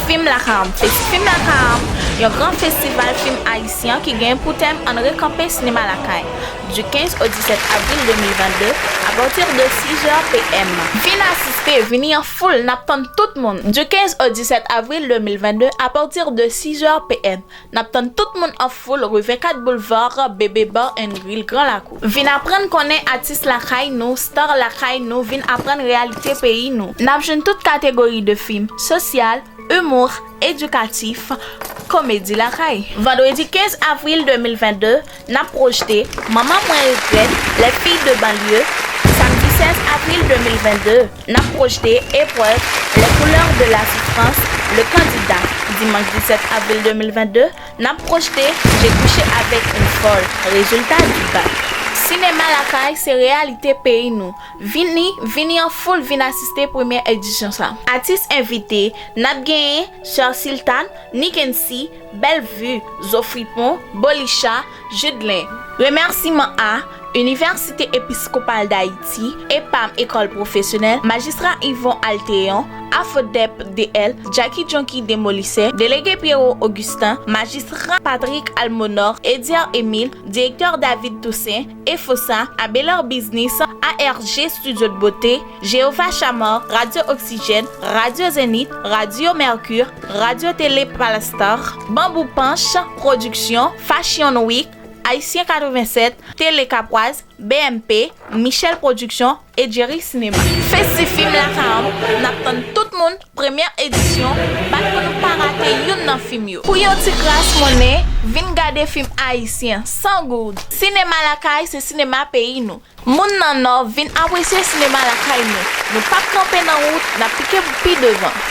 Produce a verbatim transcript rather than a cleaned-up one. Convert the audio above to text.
Fim Lakay An, Festi Fim Lakay An, yon gran festival fim ayisyen ki gen pou tèm Ann Rekanpe Sinema Lakay, du quinze au dix-sept avril deux mille vingt-deux, à partir de six heures P M. Vin asiste, vini an foul, n ap tann tout moun. Du quinze au dix-sept avril deux mille vingt-deux, à partir de six heures P M. N ap tann tout moun an foul, rue vingt-quatre Boulevard, Bébé Bar and Grill, Gran Lakou. Vin aprann konnen atis lakay nou, star lakay nou, vin aprann reyalite peyi nou. N ap jwenn tout kategori de fim, sosyal, imou, edikatif, komedi lakay. Vandredi quinze avril deux mille vingt-deux, n ap pwojte Manman mwen regrèt, Les filles de banlieue. Samdi sèz avril deux mille vingt-deux, n ap pwojte Épreuve, Les couleurs de la souffrance, Le candidat. Dimanch disèt avril deux mille vingt-deux, n ap pwojte J'ai couché avec une folle, résultat du bac. Sinema lakay se reyalite peyi nou. Vini, vini an foul vin asiste premyè edisyon sa. Atis envite, n ap genyen Sè Siltan, Nikensi, Bèlvi, Zofripon, Bolicha, Judelin. Remèsiman a Inivèsite Episkopal Dayiti, EPAM Ekòl Pwofesyonèl, Majistra Yvon Altéon, AFODEP D L, Jacky Jonky Demolisè, Delege Pierrot Augustin, Majistra Patrick Almonor, Edier Émile, Direktè David Toussaint, EFOSA, Abelard Business, A R G Studio de Beauté, Jehovah Chamar, Radio Oxygène, Radio Zénith, Radio Mercure, Radio Télé Palastar, Bambou Panch Production, Fashion Week, Haïtien quatre-vingt-sept, Télé Capoise, B M P, Michel Production et Jerry Cinéma. Festi Fim Lakay An, n ap tann tout moun, premyè edisyon, bat pou nou pa rate youn nan fim yo. Pou yon ti kras monnen, vin gade fim ayisyen, san goud. Sinema lakay, se sinema peyi nou. Moun nan Nò, vin apresye sinema lakay nou. Nou p ap kanpe nan wout, n ap pike pou pi devan.